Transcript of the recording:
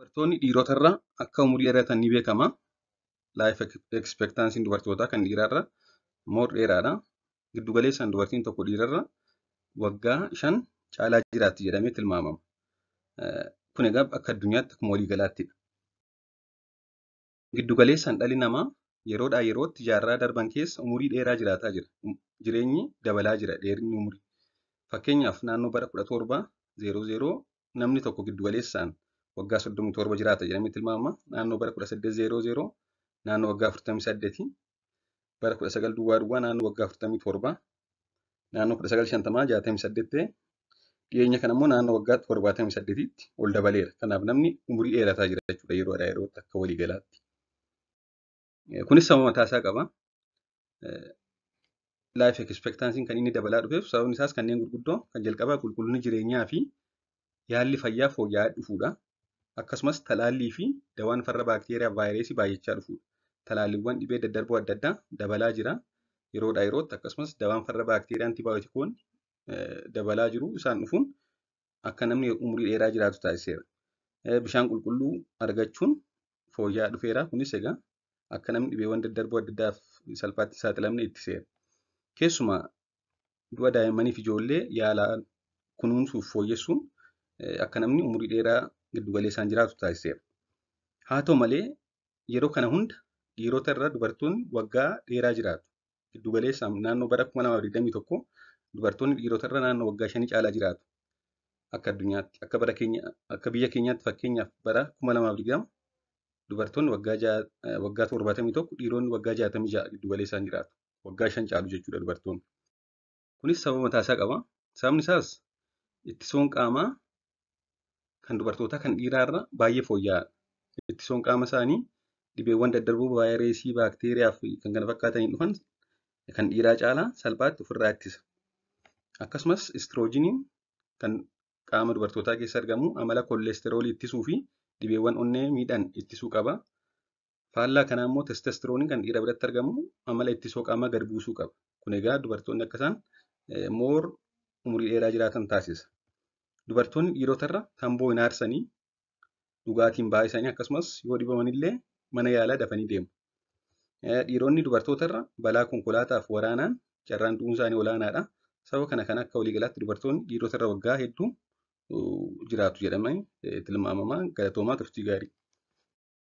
Dubartoonni dhiirotarra akka umurii dheeratan ni beekama. Life expectancy dubartootaa kan dhiiraarra more dheeraadha. Giddu galeessaan dubartiin tokko dhiirarra waggaa 5 caalaa jiraatti jedhamee tilmaamama. Kun egaa akka addunyaatti akkuma walii galaattidha. Giddu galeessaan dhalli namaa yeroodhaa yerootti jaarraa darban keessa umurii dheeraa jiraataa jira. Jireenyi dabalaa jira dheerinni umurii. Fakkeenyaaf naannoo bara 1700 namni tokko giddu galeessaan waggaa 37 jiraata jedhamee tilmaamama. Naannoo bara 1800 naannoo waggaa 48, bara 19 duwwaa duwwaa naannoo waggaa 47, naannoo 1950 68 ta'e, dhiyeenya kana immoo naannoo waggaa 78tti ol dabaleera. Kanaaf namni umurii dheerataa jira jechuudha yeroodhaa yerootti akka walii galaatti. Kunis sababa mataa isaa qaba. Life expectancy kan inni dabalaa dhufeef sababni isaas kanneen gurguddoo kan jalqabaa qulqullinni jireenyaa fi yaalli fayyaa fooyya'aa dhufuudha. Akkasumas talaallii fi dawaan farra baakteeriyaa vaayirasii baay'achaa dhufuudha. Talaalliiwwan dhibee daddarboo adda addaa dabalaa jira yeroodhaa yerootti, akkasumas dawaan farra baakteeriyaa antibaayotikoonni dabalaa jiru. Isaan dhufuun akka namni umurii dheeraa jiraatu taasiseera. Bishaan qulqulluu argachuun fooyya'aa dhufeera. Kunis egaa akka namni dhibeewwan daddarboo adda addaaf salphaatti saaxilamne ittiseera. Keessumaa du'a daa'immaniif ijoollee yaalaan kunuunsuuf fooyyessuun akka namni umurii dheeraa giddu galeessaan jiraatu taasiseera. Haa ta'u malee yeroo kana hunda dhiirota irra dubartoonni waggaa dheeraa jiraatu. Giddu galeessaan naannoo bara 2021 dubartoonni dhiirota irra naannoo waggaa 5 caalaa jiraatu. Akka addunyaatti, akka bara keenya, akka biyya keenyaatti fakkeenyaaf bara 2020 dubartoonni waggaa 71, dhiironni waggaa 66 giddu galeessaan jiraatu. Waggaa 5 caalu jechuudha dubartoonni. Kunis sababa mataa isaa qaba. Sababni isaas ittisoon qaamaa kan dubartootaa kan dhiiraa irra baay'ee fooyya'aadha. Ittisoon qaama isaanii dhibeewwan daddarboo vaayirasii, baakteeriyaa fi kan kana fakkaataniin dhufan kan dhiiraa caalaa salphaatti ofirraa ittisa. Akkasumas istiroojiiniin kan qaama dubartootaa keessa argamu amala koolesteroolii ittisuu fi dhibeewwan onnee miidhan ittisuu qaba. Faallaa kanaa immoo testosterooniin kan dhiira biratti argamu amala ittisoo qaamaa gad buusuu qaba. Kun egaa dubartoonni akka isaan more umurii dheeraa jiraatan taasisa. Dubartoonni dhiirotarra tamboo hin aarsanii, dhugaatiin baay'isanii, akkasumas yoo dhibamanillee mana yaalaa dafanii deemu. Dhiironni dubartootarra balaa konkolaataaf waraanaan carraan du'uun isaanii olaanaadha. Sababa kana kan akka waliigalaatti dubartoonni dhiirotarra waggaa hedduu jiraatu jedhamee tilmaamama. Galatoomaa, turtii gaarii.